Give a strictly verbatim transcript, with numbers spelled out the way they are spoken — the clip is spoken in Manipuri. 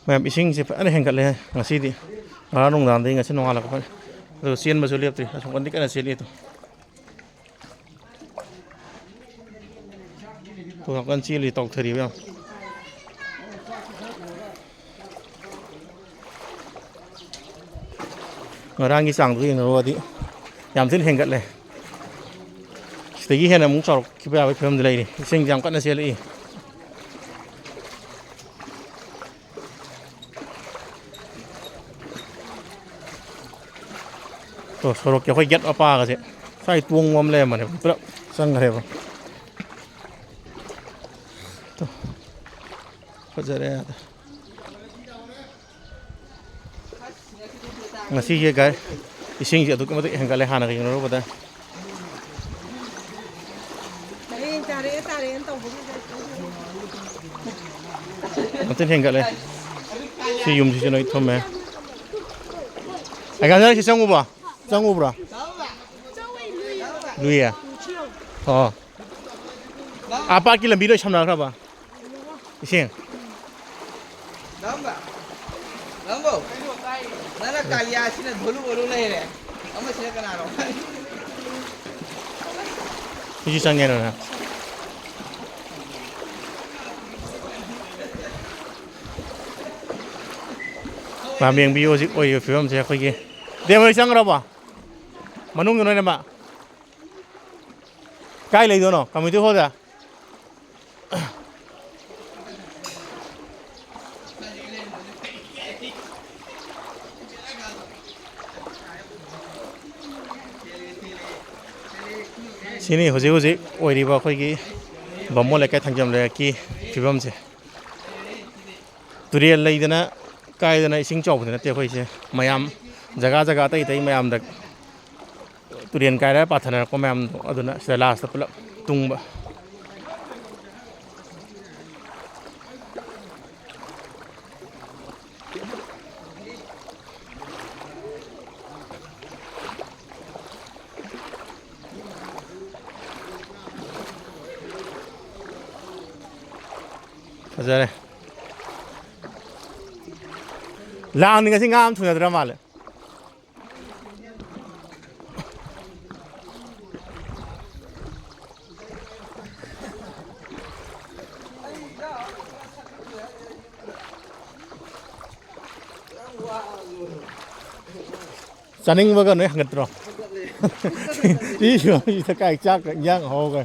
ꯃꯌꯥꯝ, ꯏꯁꯤꯡꯁꯦ ꯐꯖꯅ ꯍꯦꯟꯒꯠꯂꯦ ꯉꯁꯤꯗꯤ꯫ ꯉꯔꯥꯡ ꯅꯨꯡꯗꯥꯡꯗꯒꯤ ꯉꯁꯤ ꯅꯣꯡꯉꯥꯜꯂꯛꯄ ꯐꯔꯦ꯫ ꯑꯗꯨꯒ ꯆꯦꯟꯕꯁꯨ ꯂꯦꯞꯇ꯭ꯔꯤ, ꯑꯁꯣꯝ ꯀꯟꯗꯤ ꯀꯟꯅ ꯆꯦꯜꯂꯤ ꯑꯗꯣ꯫ ꯇꯣ ꯌꯥꯝ ꯀꯟꯅ ꯆꯦꯜꯂꯤ, ꯇꯧꯊꯔꯤꯕ ꯌꯥꯝ꯫ ꯉꯔꯥꯡꯒꯤ ꯆꯥꯡꯗꯨꯒ ꯌꯦꯡꯅꯔꯨꯔꯗꯤ ꯌꯥꯝ ꯊꯤꯅ ꯍꯦꯟꯒꯠꯂꯦ꯫ ꯁꯤꯗꯒꯤ ꯍꯦꯟꯅ ꯑꯃꯨꯛ ꯆꯥꯎꯔꯛꯈꯤꯕ ꯌꯥꯕꯒꯤ ꯐꯤꯕꯝꯗ ꯂꯩꯔꯤ꯫ ꯏꯁꯤꯡꯁꯦ ꯌꯥꯝ ꯀꯟꯅ ꯆꯦꯜꯂꯛꯏ꯫ ꯇꯣ, ꯁꯣꯔꯣꯛꯀꯤ ꯑꯩꯈꯣꯏ ꯒꯦꯠ ꯃꯄꯥꯒꯁꯦ ꯁ꯭ꯋꯥꯏ ꯇꯣꯡꯕ ꯑꯃ ꯂꯩꯔꯝꯕꯅꯦꯕ, ꯄꯨꯂꯞ ꯆꯪꯈ꯭ꯔꯦꯕ꯫ ꯇꯣ, ꯐꯖꯔꯦ ꯑꯗ꯫ ꯉꯁꯤꯒꯤ ꯒꯥꯏ, ꯏꯁꯤꯡꯁꯦ ꯑꯗꯨꯛꯀꯤ ꯃꯇꯤꯛ ꯍꯦꯟꯒꯠꯂꯦ ꯍꯥꯟꯅꯒ ꯌꯦꯡꯅꯔꯨꯕꯗ꯫ ꯍꯌꯦꯡ ꯇꯥꯔꯛꯑꯦ, ꯇꯥꯔꯛꯑꯦꯅ ꯇꯧꯕꯒꯤ ꯃꯇꯤꯛ ꯍꯦꯟꯒꯠꯂꯦ꯫ ꯁꯤ ꯌꯨꯝꯁꯤꯁꯨ ꯅꯣꯏ ꯊꯨꯝꯃꯦ꯫ ꯑꯩ ꯉꯁꯥꯏ ꯁꯤ ꯆꯪꯉꯨꯕ? ꯆꯪꯉꯨꯕ꯭ꯔꯥ? ꯂꯨꯏꯌꯦ? ꯑꯣ꯫ ꯑꯥ ꯄꯥꯠꯀꯤ ꯂꯝꯕꯤ ꯂꯣꯏ ꯁꯝꯅꯈ꯭ꯔꯕ? ꯏꯁꯤꯡ꯫ ꯅꯪꯕ? ꯅꯪꯕꯣ? ꯅꯪꯅ ꯀꯥꯂꯤꯌꯥꯁꯤꯅ ꯙꯣꯂꯨ ꯑꯣꯜꯂꯨ ꯂꯩꯔꯦ꯫ ꯑꯃꯁꯤꯅ ꯀꯅꯥꯅꯣ? ꯁꯤꯁꯨ ꯆꯪꯉꯦꯅ꯫ ꯃꯌꯥꯝ ꯌꯦꯡꯕꯤꯌꯨ ꯍꯧꯖꯤꯛ ꯑꯣꯏꯔꯤꯕ ꯐꯤꯕꯝꯁꯦ ꯑꯩꯈꯣꯏꯒꯤ꯫ ꯗꯦꯝ ꯍꯣꯏ ꯆꯪꯈ꯭ꯔꯕꯣ? ꯃꯅꯨꯡꯗ ꯂꯣꯏꯅꯃꯛ? ꯀꯥꯏ ꯂꯩꯗꯣꯏꯅꯣ? ꯀꯝꯃ꯭ꯌꯨꯅꯤꯇꯤ ꯍꯣꯜꯗ? ꯁꯤꯅꯤ ꯍꯧꯖꯤꯛ ꯍꯧꯖꯤꯛ ꯑꯣꯏꯔꯤꯕ ꯑꯩꯈꯣꯏꯒꯤ ꯕꯥꯃꯣꯟ ꯂꯩꯀꯥꯏ ꯊꯥꯡꯖꯝ ꯂꯩꯔꯛꯀꯤ ꯐꯤꯕꯝꯁꯦ꯫ ꯇꯨꯔꯦꯜ ꯂꯩꯗꯅ ꯀꯥꯏꯗꯅ ꯏꯁꯤꯡ ꯆꯥꯎꯕꯗꯤ ꯅꯠꯇꯦ ꯑꯩꯈꯣꯏꯁꯦ꯫ ꯃꯌꯥꯝ ꯖꯒꯥ ꯖꯒꯥ ꯑꯇꯩ ꯑꯇꯩ ꯃꯌꯥꯝꯗ ꯇꯨꯔꯦꯟ ꯀꯥꯏꯔꯒ ꯄꯥꯊꯅꯔꯛꯄ ꯃꯌꯥꯝꯗꯣ, ꯑꯗꯨꯅ ꯁꯤꯗ ꯂꯥꯁꯇ ꯄꯨꯂꯞ ꯇꯨꯡꯕ꯫ ꯐꯖꯔꯦ꯫ ꯂꯥꯡꯅꯤ ꯉꯁꯤ ꯉꯥ ꯑꯃ ꯊꯨꯅꯗ꯭ꯔ ꯃꯥꯜꯂꯦ꯫ ꯆꯥꯅꯤꯡꯕꯒ ꯅꯣꯏ ꯍꯪꯒꯠꯇ꯭ꯔꯣ? ꯁꯤ ꯁꯤꯗ ꯀꯥꯏ ꯆꯥꯛꯀ ꯏꯟꯖꯥꯡ ꯑꯍꯥꯎꯕꯒ꯫